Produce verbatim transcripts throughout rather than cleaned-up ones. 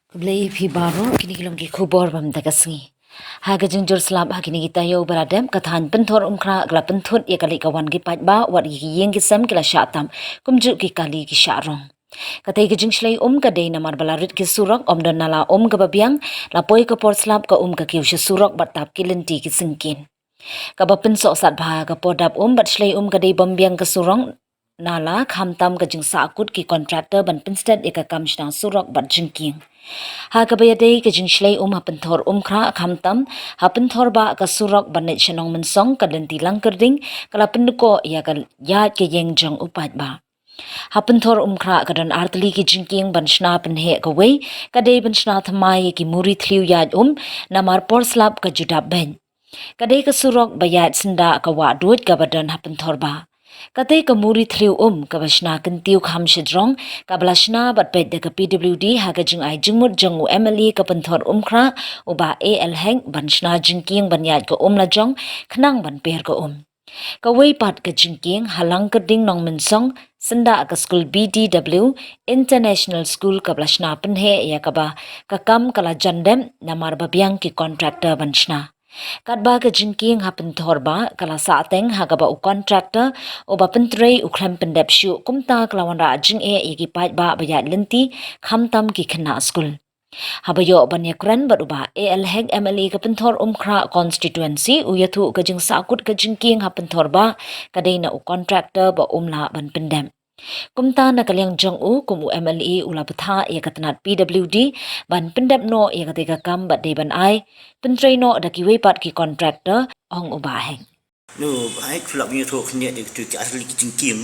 Khublei ïa phi baroh, kine ki long ki khubor ba mynta ka sngi. Ha ka jingjur slap ha kine ki taïew ba la dep, ka thaiñ Pynthorumkhrah ka la pynthut ïa ka leit ka wan ki paidbah, wat ïa ki ïing ki sem ki la shah tam, kumjuh ki kali ki shah rong. Katei ka jingshlei um ka dei namar ba la rit ki surok, ym don nala um kaba biang, la poi ka por slap ka um ka kiew sha surok bad tap ki lynti ki syngkien. Kaba pynsohsat bha ha ka por dap um bad shlei um ka dei bym biang ka surok nala, khamtam ka jingsahkut ki contractor ban pynsted ïa ka kam shna surok bad jingkieng. Ha kaba ïadei ka jingshlei um ha Pynthorumkhrah, khamtam ha Pynthorbah, ka surok ban leit sha Nongmynsong, ka lynti Langkyrding, ka la pynduh ïa ka ïaid ka ïing jong u paidbah. Ha Pynthorumkhrah ka don artylli ki jingkieng ban shna pynheh. Kawei ka dei ban shna thymmai ïa ki muri thliew ïaid um, namar por slap ka ju dap beit. Ka dei ka surok ba ïaid syndah ka wah duid kaba don ha Pynthorbah. Katei ka muri thliew um kaba shna kyntiew kham shajrong, kaba la shna bad peit da ka P W D ha ka jingai jingmut jong u M L A ka Pynthorumkhrah, u Bah A L Hek, ban shna jingkieng ban ïaid ka um lajong, khnang ban per ka um. Kawei pat ka jingkieng ha Langkyrding Nongmynsong, syndah ka skul B D W International School, kaba la shna pynheh ïa kaba ka kam ka la jan dep namar ba biang ki contractor ban shna. Katba ka jingkieng ha Pynthorbah ka la sahteng ha kaba u contractor uba pyntrei u khlem pyndep shuh, kumta ka la wanrah jingeh ïa ki paidbah ba ïaid lynti, khamtam ki khynnah skul. Haba ïoh ban ïakren bad u Bah A L Hek, M L A ka Pynthorumkhrah constituency, u ïathuh ka jingsahkut ka jingkieng ha Pynthorbah ka dei na u contractor ba um lah ban pyndep. Kumta na ka liang jong u, kum u M L A, u la bthah ïa ka tnat P W D ban pyndep noh ïa katei ka kam bad dei ban ai pyntrei noh da kiwei pat ki contractor, ong u Bah Hek. No, Bah Hek, phi lah ban ïathuh khyndiat ïa kitu ki artylli ki jingkieng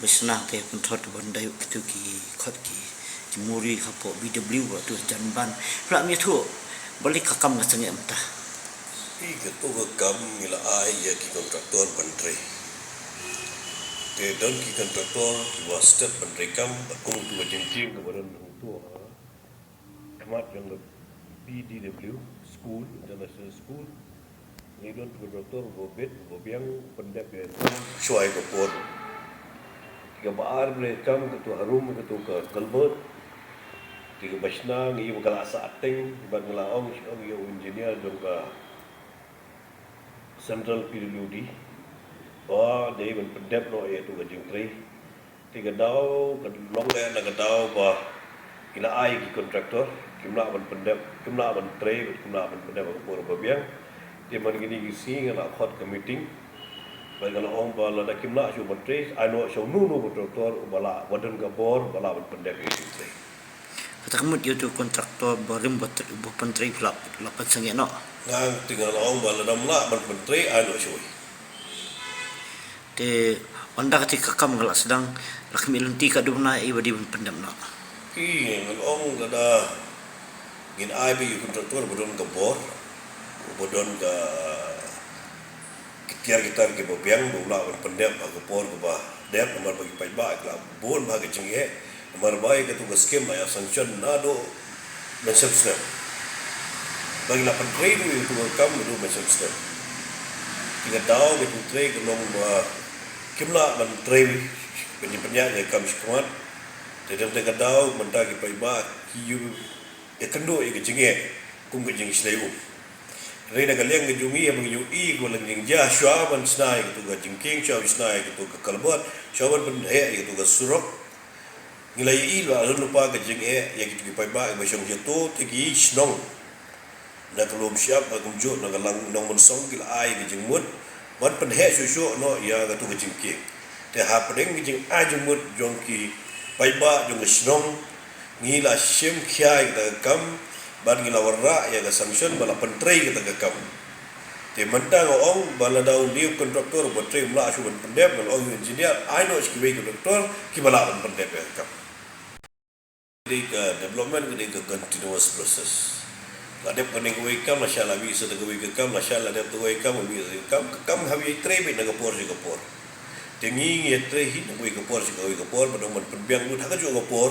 ba shna te Pynthor, ban da ïoh kitu ki khot ki, ki muri hapoh B W, ba tu jan ban. Phi lah ban ïathuh balei ka kam ka sangeh mynta. Ïa katu ka kam ngi la ai ïa ki contractor ban trei. Te don ki contractor kiba stet ban trei kam, bad kum tu ka jingkieng kaba don hangtu ha khmat jong ka B D W school, International School. Ngi don tu ka doctor ba bit ba biang pyndep ïa ka kam shuwa ïa ka por. Te kaba ar, ba la kam katu harum, katu ka culvert. Te kaba shna ngi ba ka la sahteng, bad ngi la ong, ong ïa u engineer jong ka Central P W D ba dei ban pyndep noh ïa tu ka jingtrei. Te ka daw ka long eh na ka daw ba ngi la ai ki contractor, kim lah ban pyndep, kim lah ban trei, kim lah ban pyndep ha ka por ba biang. Te man kine ki sngi nga la khot ka meeting, ba nga la ong ba lada kim lah shuh ban trei, ai noh shuh uno uno u contractor uba lah, ba don ka bor, ba lah ban pyndep ïa ka jingtrei. Kata ka mut ïa utu u contractor barim ba tr-, ba pyntrei phi lah, lah pynsangeh noh. Nga te nga la ong ba lada ym lah ban pyntrei, ai noh shuh. Te ynda katei ka kam ka la sdang, la khmih lynti, ka duna ïa ba dei ban pyndep noh. Ïa nga la ong lada ngin ai ba ïa u contractor ba don ka bor, ba don ka ki tiar ki tar kiba biang ba u lah ban pyndep ha ka por kaba dep, namar ba ki paidbah ki la bun bha ka jingeh, namar ba ïa katu ka skim la ïa sanction naduh mynshem snem. Ba ki la pyntrei ruh ïa katu ka kam naduh mynshem snem. Te ka daw ka jingtrei ka long ba kim lah ban trei, ban pynïaid ïa ka kam shakhmat. Te dang te ka daw mynta ki paidbah ki ïa ïakynduh ïa ka jingeh kum ka jingshlei um. Hynrei na ka liang ka jong ngi, haba ngi ïohi ba la jia shuwa ban shna ïa katu ka jingkieng, shuwa ban shna ïa katu ka culvert, shuwa ban pynheh ïa katu ka surok, ngi la ïohi ba la don lypa ka jingeh ïa kitu ki paidbah kiba shong shato, te ki shnong na ka Lumshyiap, ha kumjuh na ka Lang Nongmynsong, ki la ai ka jingmut ban pynheh shuh shuh noh ïa katu ka jingkieng. Te hapdeng ka jingai jingmut jong ki paidbah jong ka shnong, ngi la shim khia ïa kata ka kam, bad ngi la wanrah ïa ka sanction ba la pyntrei kata ka kam. Te mynta nga ong ba lada une u contractor ba trei um lah shuh ban pyndep, nga la ong ïa u engineer, ai noh sha kiwei ki contractor kiba lah ban pyndep ïa ka kam. Ka dei ka development, ka dei ka continuous process. La dep kane kawei ka kam, la shah la mih sa da kawei ka kam, la shah la dep da kawei ka kam, la mih sa da kawei ka kam, ka kam hap ïa trei beit na ka por sha ka por. Te ngi ngi ïa trei hi na kawei ka por sha kawei ka por, ba dang ban pynbiang lut ha kajuh ka por.